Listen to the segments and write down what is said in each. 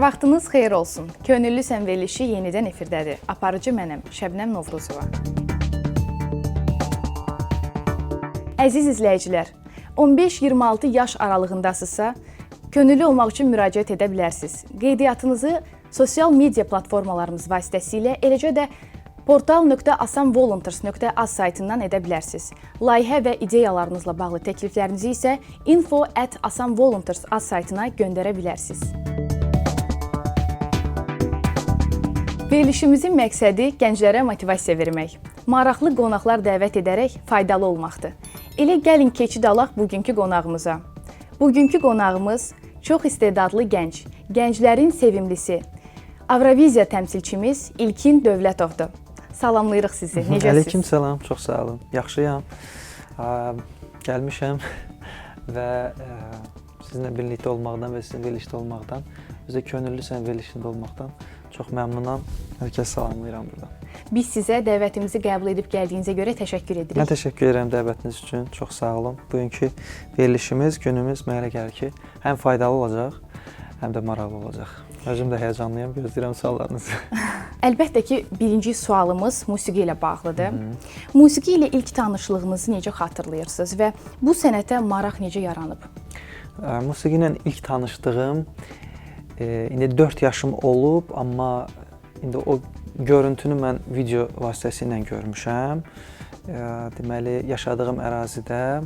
Hər vaxtınız xeyir olsun. Könüllüsən verilişi yenidən efirdədir. Aparıcı mənəm, Şəbnəm Novruzova. Əziz izləyicilər, 15-26 yaş aralığındasınızsa, könüllü olmaq üçün müraciət edə bilərsiniz. Qeydiyyatınızı sosial media platformalarımız vasitəsilə, eləcə də portal.asamvolunteers.az saytından edə bilərsiniz. Layihə və ideyalarınızla bağlı təkliflərinizi isə info@asamvolunteers.az saytına göndərə bilərsiniz. Verilişimizin məqsədi gənclərə motivasiya vermək, maraqlı qonaqlar dəvət edərək faydalı olmaqdır. Elə gəlin keçid alaq bugünkü qonağımıza. Bugünkü qonağımız çox istedadlı gənc, gənclərin sevimlisi, Avroviziya təmsilçimiz İlkin Dövlətovdur. Salamlayırıq sizi. Necəsiz? Aleyküm salam, çox sağ olun. Yaxşıyam. Gəlmişəm və sizinlə birlikdə olmaqdan və sizin verilişdə olmaqdan, özü də könüllüsən verilişində olmaqdan çox məmnunam. Hər kəsi salamlayıram buradan. Biz sizə dəvətimizi qəbul edib gəldiyinizə görə təşəkkür edirik. Mən təşəkkür edirəm dəvətiniz üçün. Çox sağ olun. Bugünkü verilişimiz, günümüz mənə elə gəlir ki, həm faydalı olacaq, həm də maraqlı olacaq. Özüm də həyəcanlıyam, gözləyirəm suallarınızı. Əlbəttə ki, birinci sualımız musiqi ilə bağlıdır. Musiqi ilə ilk tanışlığınızı necə xatırlayırsınız və bu sənətə maraq necə yaranıb? Musiqi ilə ilk tanışdığım indi 4 yaşım olub, amma indi o görüntünü mən video vasitəsilə görmüşəm. Deməli, yaşadığım ərazidə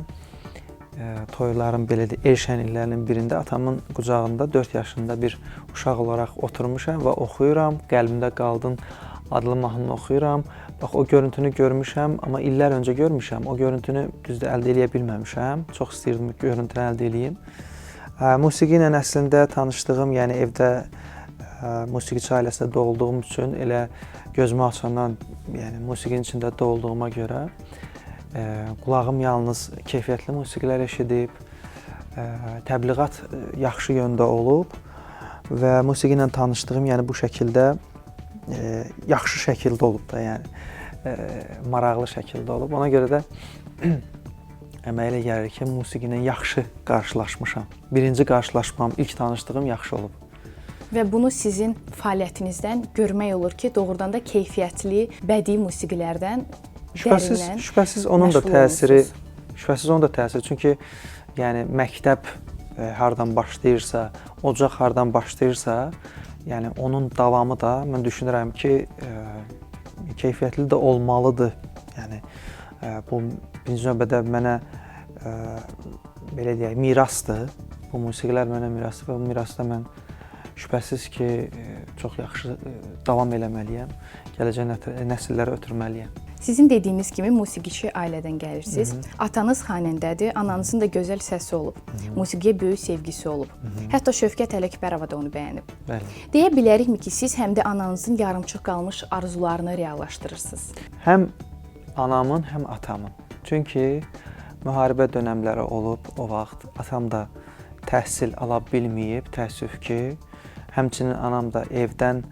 toyların belə deyək, el şənliklərinin birində atamın qucağında 4 yaşında bir uşaq olaraq oturmuşam və oxuyuram. Qəlbimdə qaldın adlı mahnını oxuyuram. Bax, o görüntünü görmüşəm, amma illər öncə görmüşəm. O görüntünü düzdür əldə eləyə bilməmişəm. Çox istəyirdim görüntünü əldə eləyim. Musiqi ilə əslində tanışdığım, yəni evdə musiqiçi ailəsində doğulduğum üçün elə gözümü açandan, yəni musiqinin içində doğulduğuma görə qulağım yalnız keyfiyyətli musiqilər eşidib, təbliğat yaxşı yöndə olub və musiqi ilə tanışdığım, yəni bu şəkildə yaxşı şəkildə olub da, yəni maraqlı şəkildə olub. Ona görə də mənə elə gəlir ki, musiqi ilə yaxşı qarşılaşmışam. Birinci qarşılaşmam, ilk tanışdığım yaxşı olub. Və bunu sizin fəaliyyətinizdən görmək olur ki, doğrudan da keyfiyyətli bədii musiqilərdən şübhəsiz, şübhəsiz onun da təsiri, şübhəsiz onun da təsiri. Çünki yəni məktəb hardan başlayırsa, ocaq hardan başlayırsa, yəni onun davamı da mən düşünürəm ki, keyfiyyətli də olmalıdır. Yəni bu birinci növbədə mənə belə deyək, mirasdır. Bu musiqilər mənə mirasdır və bu mirasda mən şübhəsiz ki, çox yaxşı davam eləməliyəm. Gələcək nəsillərə ötürməliyəm. Sizin dediyiniz kimi musiqiçi ailədən gəlirsiniz. Atanız xanəndədir, ananızın da gözəl səsi olub. Musiqiyə böyük sevgisi olub. Hətta Şövkət Ələkbərova da onu bəyənib. Bəli. Deyə bilərikmi ki, siz həm də ananızın yarımçıq qalmış arzularını reallaşdırırsınız? Həm anamın, həm atamın. Çünki müharibə dönəmləri olub o vaxt atam da təhsil ala bilməyib, təəssüf ki. Həmçinin anam da evdən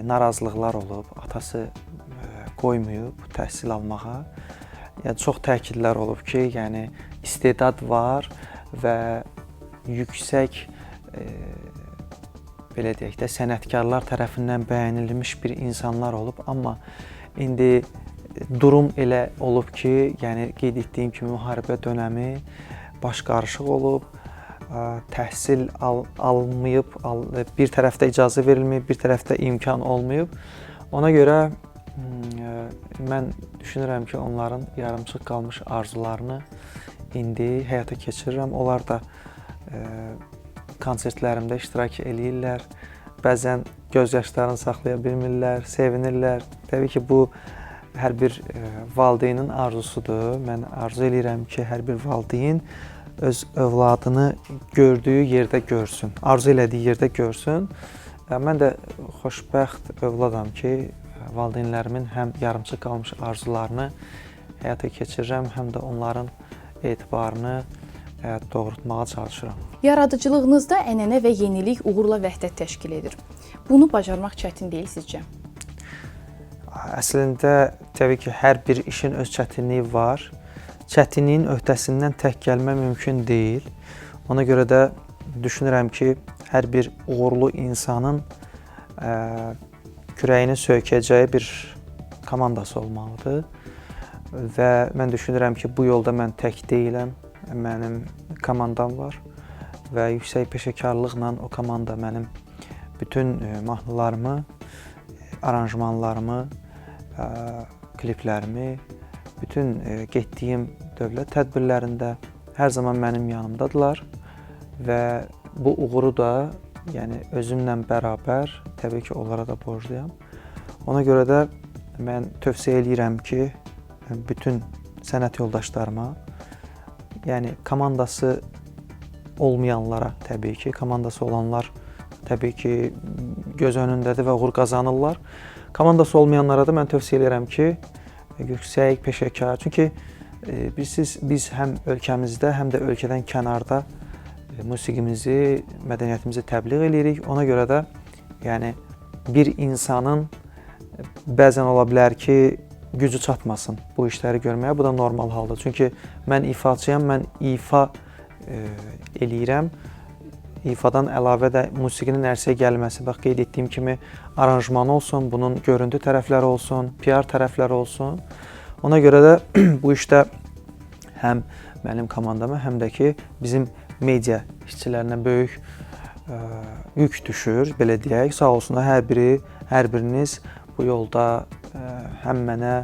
narazılıqlar olub, atası qoymayıb təhsil almağa. Yəni çox təkidlər olub ki, yəni istedad var və yüksək belə deyək də sənətkarlar tərəfindən bəyənilmiş bir insanlar olub, amma indi durum elə olub ki, yəni qeyd etdiyim kimi müharibə dönəmi baş qarışıq olub, təhsil almayıb, bir tərəfdə icazə verilməyib, bir tərəfdə imkan olmayıb. Ona görə mən düşünürəm ki, onların yarımçıq qalmış arzularını indi həyata keçirirəm. Onlar da konsertlərimdə iştirak eləyirlər. Bəzən göz yaşlarını saxlaya bilmirlər, sevinirlər. Təbii ki, bu hər bir valideynin arzusudur. Mən arzu eləyirəm ki, hər bir valideyn öz övladını gördüyü yerdə görsün, arzu elədiyi yerdə görsün. Mən də xoşbəxt övladam ki, valideynlərimin həm yarımçıq qalmış arzularını həyata keçirirəm, həm də onların etibarını doğrultmağa çalışıram. Yaradıcılığınızda ənənə və yenilik uğurla vəhdət təşkil edir. Bunu bacarmaq çətin deyil sizcə? Əslində, təbii ki, hər bir işin öz çətinliyi var. Çətinliyin öhdəsindən tək gəlmə mümkün deyil. Ona görə də düşünürəm ki, Hər bir uğurlu insanın kürəyini söykəyəcəyi bir komandası olmalıdır. Və mən düşünürəm ki, bu yolda mən tək deyiləm. Mənim komandam var və yüksək peşəkarlıqla o komanda mənim bütün mahnılarımı, aranjmanlarımı, kliplərimi, bütün getdiyim dövlət tədbirlərində hər zaman mənim yanımdadılar və bu uğuru da, yəni özümlə bərabər təbii ki, onlara da borcluyam. Ona görə də mən tövsiyə eləyirəm ki, bütün sənət yoldaşlarıma, yəni komandası olmayanlara təbii ki, komandası olanlar təbii ki, göz önündədir və uğur qazanırlar. Komandası olmayanlara da mən tövsiyə eləyirəm ki, yüksək, peşəkar. Çünki bilirsiniz, biz həm ölkəmizdə, həm də ölkədən kənarda musiqimizi, mədəniyyətimizi təbliğ eləyirik. Ona görə də yəni bir insanın bəzən ola bilər ki, gücü çatmasın bu işləri görməyə. Bu da normal haldır. Çünki mən ifaçıyam, mən ifa eləyirəm. İfadan əlavə də musiqinin ərsəyə gəlməsi, bax qeyd etdiyim kimi aranjmanı olsun, bunun görüntü tərəfləri olsun, PR tərəfləri olsun. Ona görə də bu işdə həm mənim komandama, həm də ki bizim media işçilərinə böyük yük düşür, belə deyək. Sağ olsunlar hər biri, hər biriniz bu yolda həm mənə,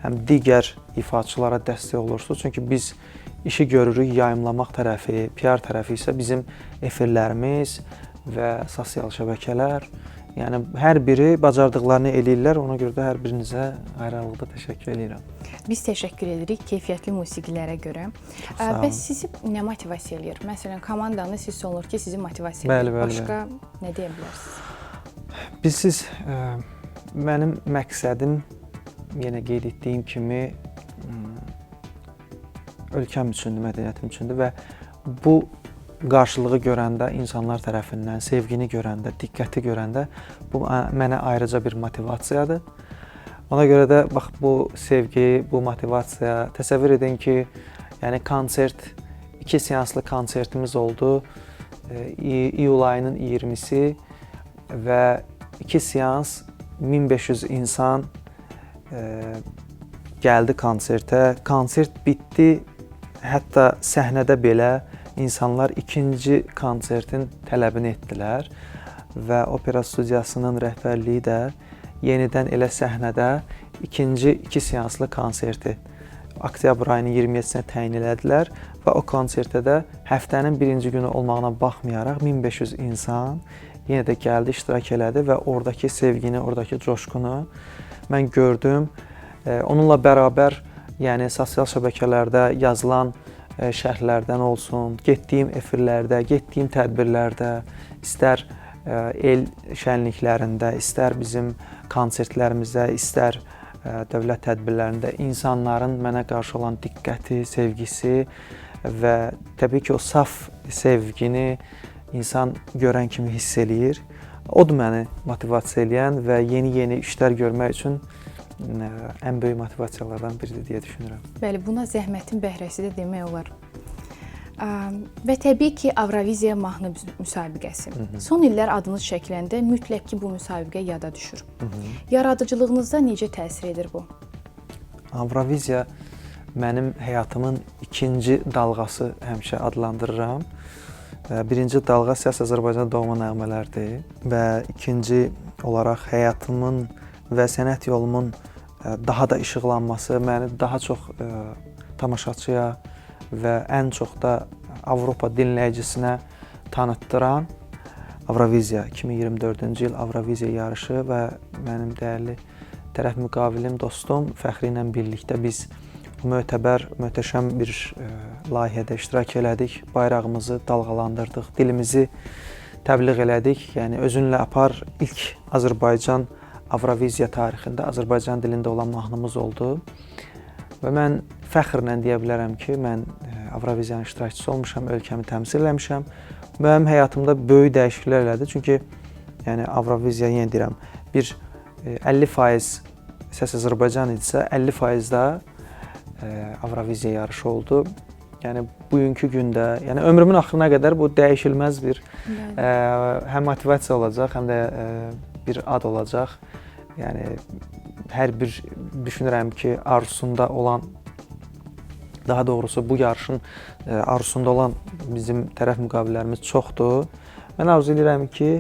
həm digər ifaçılara dəstək olursunuz. Çünki biz işi görürük, yayımlamaq tərəfi, PR tərəfi isə bizim efirlərimiz və sosial şəbəkələr. Yəni hər biri bacardıqlarını eləyirlər. Ona görə də hər birinizə ayrı-ayrılıqda təşəkkür eləyirəm. Biz təşəkkür edirik keyfiyyətli musiqilərə görə. Bəs sizi nə motivasiya eləyir? Məsələn, komandanız hiss olunur ki, sizi motivasiya eləyir. Bəli, bəli, Başqa nə deyə bilərsiniz? Bilirsiniz, mənim məqsədim yenə qeyd etdiyim kimi ölkəm üçündür, mədəniyyətim üçündür və bu qarşılığı görəndə insanlar tərəfindən, sevgini görəndə, diqqəti görəndə bu mənə ayrıca bir motivasiyadır. Ona görə də bax bu sevgi, bu motivasiya, təsəvvür edin ki, yəni konsert, 2 seanslı konsertimiz oldu. İyul ayının 20-si və 2 seans 1500 insan gəldi konsertə. Konsert bitdi. Hətta səhnədə belə insanlar ikinci konsertin tələbini etdilər və opera studiyasının rəhbərliyi də yenidən elə səhnədə ikinci 2 seanslı konserti oktyabr ayının 27-sinə təyin elədilər və o konsertə də həftənin birinci günü olmağına baxmayaraq 1500 insan yenə də gəldi, iştirak elədi və oradakı sevgini, oradakı coşqunu mən gördüm. Onunla bərabər, yəni sosial şəbəkələrdə yazılan şərhlərdən olsun, getdiyim efirlərdə, getdiyim tədbirlərdə, istər el şənliklərində, istər bizim konsertlərimizdə, istər dövlət tədbirlərində insanların mənə qarşı olan diqqəti, sevgisi və təbii ki, o saf sevgini insan görən kimi hiss eləyir. Odur məni motivasiya eləyən və yeni-yeni işlər görmək üçün ən böyük motivasiyalardan biridir deyə düşünürəm. Bəli, buna zəhmətin bəhrəsi də demək olar. Və təbii ki, Avroviziya mahnı müsabiqəsi. Son illər adınız çəkiləndə mütləq ki, bu müsabiqə yada düşür. Yaradıcılığınızda necə təsir edir bu? Avroviziya mənim həyatımın ikinci dalğası həmişə adlandırıram. Birinci dalğa Səs Azərbaycan doğma nəğmələrdir və ikinci olaraq həyatımın və sənət yolumun daha da işıqlanması, məni daha çox tamaşaçıya və ən çox da Avropa dinləyicisinə tanıtdıran Avroviziya 2024-cü il Avroviziya yarışı və mənim dəyərli tərəf müqabilim, dostum Fəxri ilə birlikdə biz mötəbər, möhtəşəm bir layihədə iştirak elədik. Bayrağımızı dalğalandırdıq, dilimizi təbliğ elədik. Yəni özünlə apar ilk Azərbaycan Avroviziya tarixində Azərbaycan dilində olan mahnımız oldu. Və mən fəxrlə deyə bilərəm ki, mən Avroviziyanın iştirakçısı olmuşam, ölkəmi təmsil eləmişəm. Mənim həyatımda böyük dəyişikliklər elədi. Çünki yəni Avroviziya yenə deyirəm, bir 50% Səs Azərbaycan idisə, 50% də Avroviziya yarışı oldu. Yəni bugünkü gündə, yəni ömrümün axırına qədər bu dəyişilməz bir həm motivasiya olacaq, həm də bir ad olacaq. Yəni hər bir düşünürəm ki, arzusunda olan, daha doğrusu bu yarışın arzusunda olan bizim tərəf müqavilərimiz çoxdur. Mən arzu edirəm ki,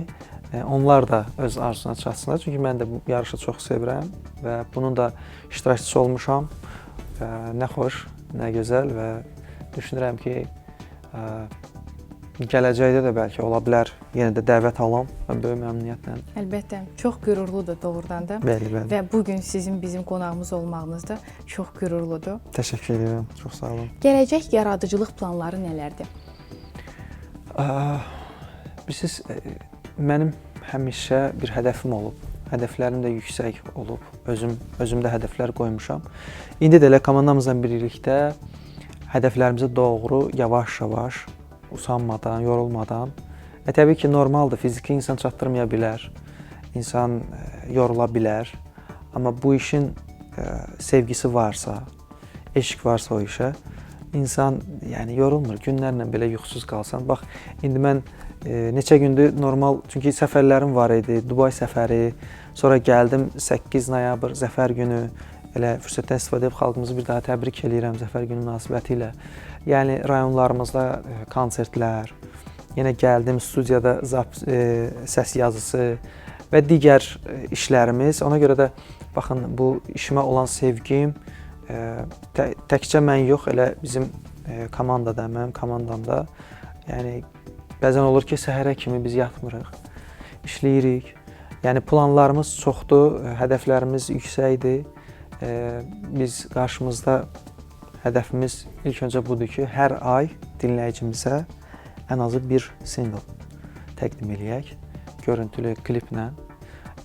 onlar da öz arzusuna çatsınlar. Çünki mən də bu yarışı çox sevirəm və bunun da iştirakçısı olmuşam. Nə xoş, nə gözəl və düşünürəm ki, gələcəkdə də bəlkə ola bilər yenə də dəvət alam və böyük məmnuniyyətlə. Əlbəttə, çox qürurludur doğrudan da. Bəli, bəli. Və bu gün sizin bizim qonağımız olmağınız da çox qürurludur. Təşəkkür edirəm. Çox sağ olun. Gələcək yaradıcılıq planları nələrdir? Bilirsiniz, mənim həmişə bir hədəfim olub. Hədəflərim də yüksək olub. Özümdə hədəflər qoymuşam. İndi də elə komandamızla birlikdə hədəflərimizə doğru yavaş-yavaş, usanmadan, yorulmadan. Təbii ki, normaldır. Fiziki insan çatdırmaya bilər. İnsan yorula bilər. Amma bu işin sevgisi varsa, eşq varsa o işə, insan yəni yorulmur. Günlərlə belə yuxusuz qalsan. Bax, indi mən neçə gündür normal, çünki səfərlərim var idi, Dubay səfəri, sonra gəldim 8 noyabr Zəfər günü, elə fürsətdən istifadə edib xalqımızı bir daha təbrik eləyirəm Zəfər günü münasibəti ilə. Yəni rayonlarımızda konsertlər, yenə gəldim studiyada səs yazısı və digər işlərimiz. Ona görə də baxın, bu işimə olan sevgim təkcə mən yox, elə bizim komandada, mənim komandamda, yəni bəzən olur ki, səhərə kimi biz yatmırıq, işləyirik. Yəni planlarımız çoxdur, hədəflərimiz yüksəkdir. Biz qarşımızda hədəfimiz ilk öncə budur ki, hər ay dinləyicimizə ən azı bir single təqdim eləyək, görüntülü kliplə.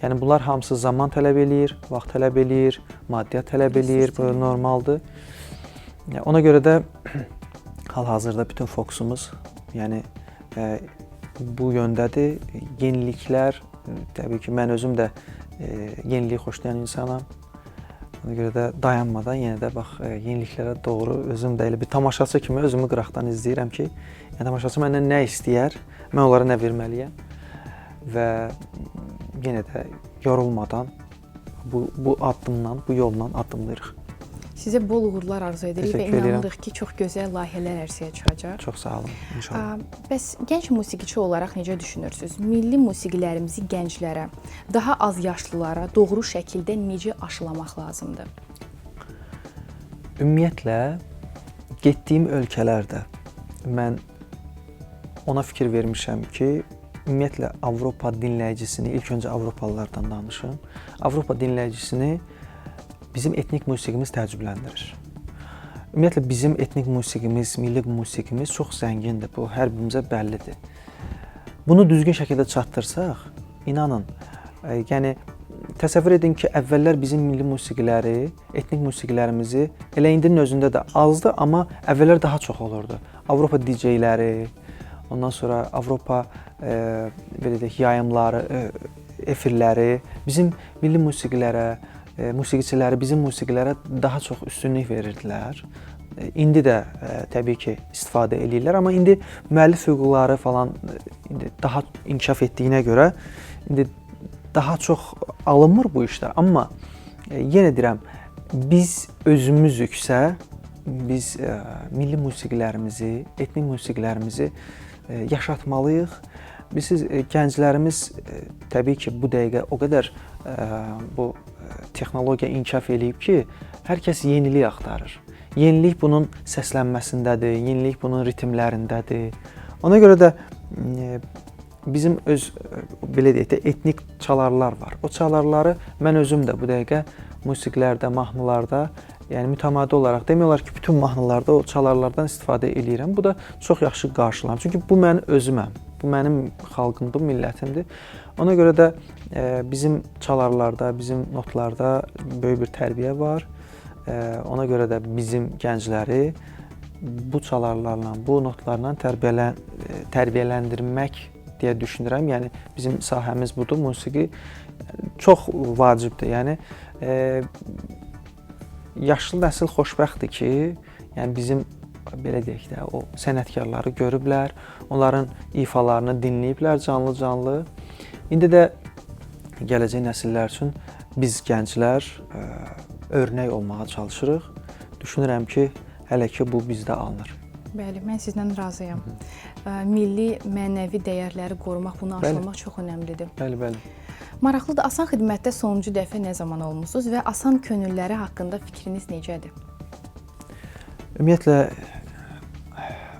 Yəni bunlar hamısı zaman tələb eləyir, vaxt tələb eləyir, maddiyyat tələb eləyir, bu normaldır. Yəni, ona görə də hal-hazırda bütün fokusumuz, yəni bu yöndədir. Yeniliklər, təbii ki, mən özüm də yeniliyi xoşlayan insanam. Ona görə də dayanmadan yenə də bax yeniliklərə doğru özüm də elə bir tamaşaçı kimi özümü qıraqdan izləyirəm ki, yəni tamaşaçı məndən nə istəyər, mən onlara nə verməliyəm və yenə də yorulmadan bu addımla, bu yolla addımlayırıq. Sizə bol uğurlar arzu edirik və inanırıq ki, çox gözəl layihələr ərsəyə çıxacaq. Çox sağ olun, inşallah. Bəs gənc musiqiçi olaraq necə düşünürsünüz? Milli musiqilərimizi gənclərə, daha az yaşlılara doğru şəkildə necə aşılamaq lazımdır? Ümumiyyətlə, getdiyim ölkələrdə mən ona fikir vermişəm ki, ümumiyyətlə Avropa dinləyicisini, ilk öncə Avropalılardan danışım, Avropa dinləyicisini bizim etnik musiqimiz təəccübləndirir. Ümumiyyətlə, bizim etnik musiqimiz, milli musiqimiz çox zəngindir. Bu, hər birimizə bəllidir. Bunu düzgün şəkildə çatdırsaq, inanın, yəni təsəvvür edin ki, əvvəllər bizim milli musiqiləri, etnik musiqilərimizi elə indinin özündə də azdı, amma əvvəllər daha çox olurdu. Avropa DJ-ləri, ondan sonra Avropa belə deyək, yayımları, efirləri bizim milli musiqilərə, musiqiçiləri bizim musiqilərə daha çox üstünlük verirdilər. İndi də təbii ki, istifadə eləyirlər, amma indi müəllif hüquqları falan indi daha inkişaf etdiyinə görə indi daha çox alınmır bu işlər. Amma yenə deyirəm, biz özümüzüksə, biz milli musiqilərimizi, etnik musiqilərimizi yaşatmalıyıq. Bilirsiniz, gənclərimiz təbii ki, bu dəqiqə o qədər bu texnologiya inkişaf eləyib ki, hər kəs yenilik axtarır. Yenilik bunun səslənməsindədir, yenilik bunun ritmlərindədir. Ona görə də bizim öz, belə deyək də, etnik çalarlar var. O çalarları mən özüm də bu dəqiqə musiqilərdə, mahnılarda, yəni mütəmadi olaraq demək olar ki, bütün mahnılarda o çalarlardan istifadə eləyirəm. Bu da çox yaxşı qarşılanır. Çünki bu mən özüməm. Bu mənim xalqımdır, millətimdir. Ona görə də bizim çalarlarda, bizim notlarda böyük bir tərbiyə var. Ona görə də bizim gəncləri bu çalarlarla, bu notlarla tərbiyələndirmək deyə düşünürəm. Yəni bizim sahəmiz budur, musiqi çox vacibdir. Yəni yaşlı nəsil xoşbəxtdir ki, yəni bizim belə deyək də, o sənətkarları görüblər, onların ifalarını dinləyiblər canlı-canlı. İndi də gələcək nəsillər üçün biz gənclər örnək olmağa çalışırıq. Düşünürəm ki, hələ ki bu bizdə alınır. Bəli, mən sizlə razıyam. Milli mənəvi dəyərləri qorumaq, bunu aşılamaq çox önəmlidir. Bəli, bəli. Maraqlıdır, asan xidmətdə sonuncu dəfə nə zaman olmusunuz və asan könülləri haqqında fikriniz necədir? Ümumiyyətlə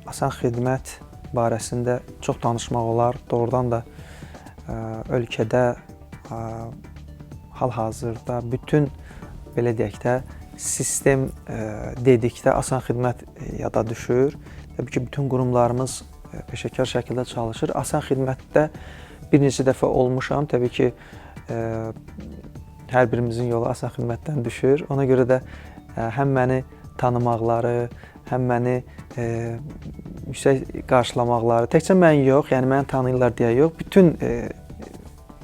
asan xidmət barəsində çox danışmaq olar. Doğrudan da ölkədə hal-hazırda bütün belə deyək də sistem dedikdə asan xidmət yada düşür. Təbii ki, bütün qurumlarımız peşəkar şəkildə çalışır. Asan xidmətdə bir neçə dəfə olmuşam. Təbii ki, hər birimizin yolu asan xidmətdən düşür. Ona görə də həm məni tanımaqları, həm məni yüksək qarşılamaqları, təkcə mən yox, yəni məni tanıyırlar deyə yox, bütün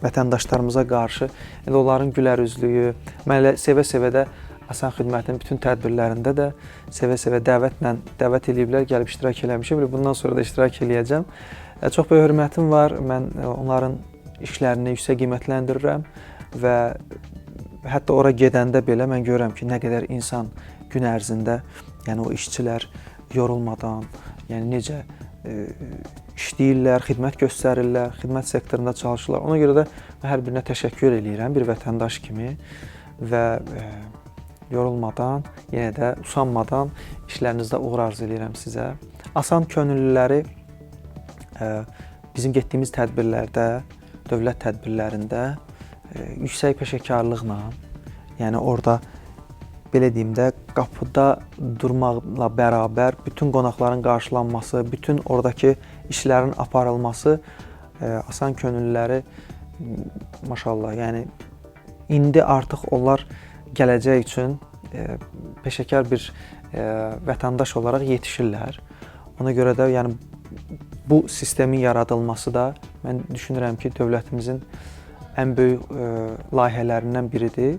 vətəndaşlarımıza qarşı elə onların gülər üzlüyü, mən elə sevə-sevə də asan xidmətin bütün tədbirlərində də sevə-sevə dəvət eləyiblər, gəlib iştirak eləmişəm. Bundan sonra da iştirak eləyəcəm. Çox böyük hörmətim var. Mən onların işlərini yüksək qiymətləndirirəm və hətta ora gedəndə belə mən görürəm ki, nə qədər insan gün ərzində, yəni o işçilər yorulmadan, yəni necə işləyirlər, xidmət göstərirlər, xidmət sektorunda çalışırlar. Ona görə də mən hər birinə təşəkkür eləyirəm bir vətəndaş kimi və yorulmadan, yenə də usanmadan işlərinizdə uğur arzu eləyirəm sizə. Asan könüllüləri bizim getdiyimiz tədbirlərdə, dövlət tədbirlərində yüksək peşəkarlıqla, yəni orada belə deyim də, qapıda durmaqla bərabər bütün qonaqların qarşılanması, bütün oradakı işlərin aparılması asan könüllüləri maşallah, yəni indi artıq onlar gələcək üçün peşəkar bir vətəndaş olaraq yetişirlər. Ona görə də yəni bu sistemin yaradılması da mən düşünürəm ki, dövlətimizin ən böyük layihələrindən biridir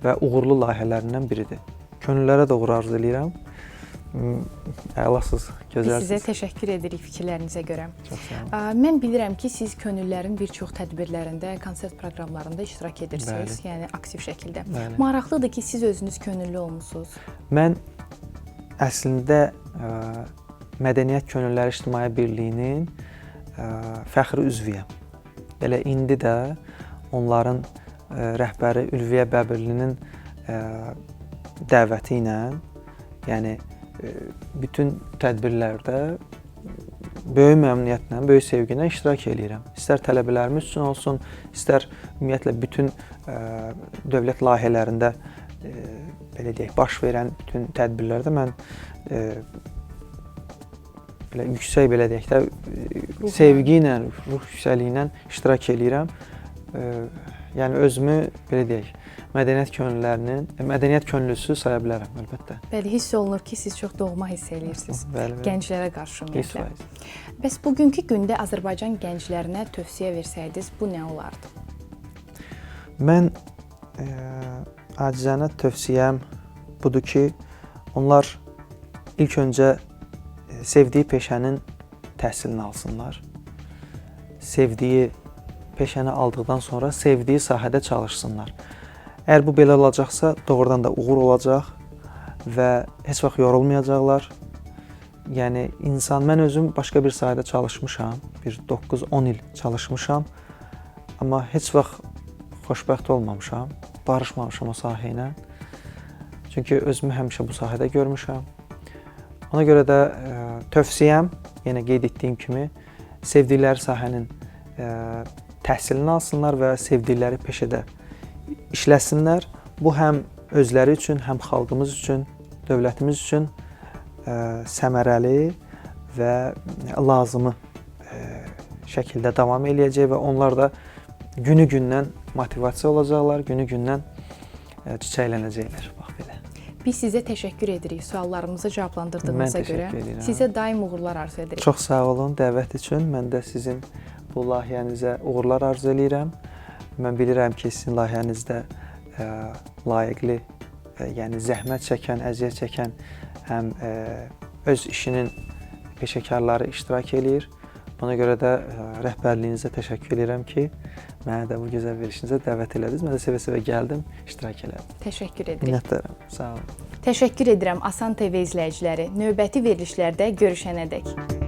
və uğurlu layihələrindən biridir. Könüllərə də uğur arzu eləyirəm. Əlasız, gözəlsiniz. Biz sizə təşəkkür edirik fikirlərinizə görə. Çox sağ olun. Mən bilirəm ki, siz könüllərin bir çox tədbirlərində, konsert proqramlarında iştirak edirsiniz, Bəli. Yəni aktiv şəkildə. Bəli. Maraqlıdır ki, siz özünüz könüllü olmusunuz. Mən əslində Mədəniyyət Könüllüləri İctimai Birliyinin fəxri üzvüyəm. Elə indi də onların rəhbəri Ülviyə Bəbirlinin dəvəti ilə, yəni bütün tədbirlərdə böyük məmnuniyyətlə, böyük sevgi ilə iştirak eləyirəm. İstər tələbələrimiz üçün olsun, istər ümumiyyətlə bütün dövlət layihələrində belə deyək, baş verən bütün tədbirlərdə mən belə yüksək, belə deyək də, sevgi ilə, ruh yüksəkliyi ilə iştirak eləyirəm. Yəni özümü belə deyək, mədəniyyət könüllüsü saya bilərəm əlbəttə. Bəli, hiss olunur ki, siz çox doğma hiss eləyirsiniz. Bəli, bəli. Gənclərə qarşı ümumiyyətlə. 100%. Bəs bugünkü gündə Azərbaycan gənclərinə tövsiyə versəydiniz, bu nə olardı? Mən acizanə tövsiyəm budur ki, onlar ilk öncə sevdiyi peşənin təhsilini alsınlar. Sevdiyi peşəni aldıqdan sonra sevdiyi sahədə çalışsınlar. Əgər bu belə olacaqsa, doğrudan da uğur olacaq və heç vaxt yorulmayacaqlar. Yəni insan, mən özüm başqa bir sahədə çalışmışam, bir 9-10 il çalışmışam, amma heç vaxt xoşbəxt olmamışam, barışmamışam o sahə ilə. Çünki özümü həmişə bu sahədə görmüşəm. Ona görə də tövsiyəm, yenə qeyd etdiyim kimi, sevdikləri sahənin təhsilini alsınlar və sevdikləri peşədə işləsinlər. Bu həm özləri üçün, həm xalqımız üçün, dövlətimiz üçün səmərəli və lazımı şəkildə davam eləyəcək və onlar da günü-gündən motivasiya olacaqlar, günü-gündən çiçəklənəcəklər. Bax belə. Biz sizə təşəkkür edirik suallarımızı cavablandırdığınıza görə. Sizə daim uğurlar arzu edirik. Çox sağ olun dəvət üçün. Mən də sizin bu layihənizə uğurlar arzu eləyirəm. Mən bilirəm ki, sizin layihənizdə layiqli, yəni zəhmət çəkən, əziyyət çəkən həm öz işinin peşəkarları iştirak eləyir. Ona görə də rəhbərliyinizə təşəkkür edirəm ki, məni də bu gözəl verilişinizə dəvət elədiniz. Mən də sevə-sevə gəldim, iştirak elədim. Təşəkkür edirik. Minnətdaram. Sağ olun. Təşəkkür edirəm Asan TV izləyiciləri. Növbəti verilişlərdə görüşənədək.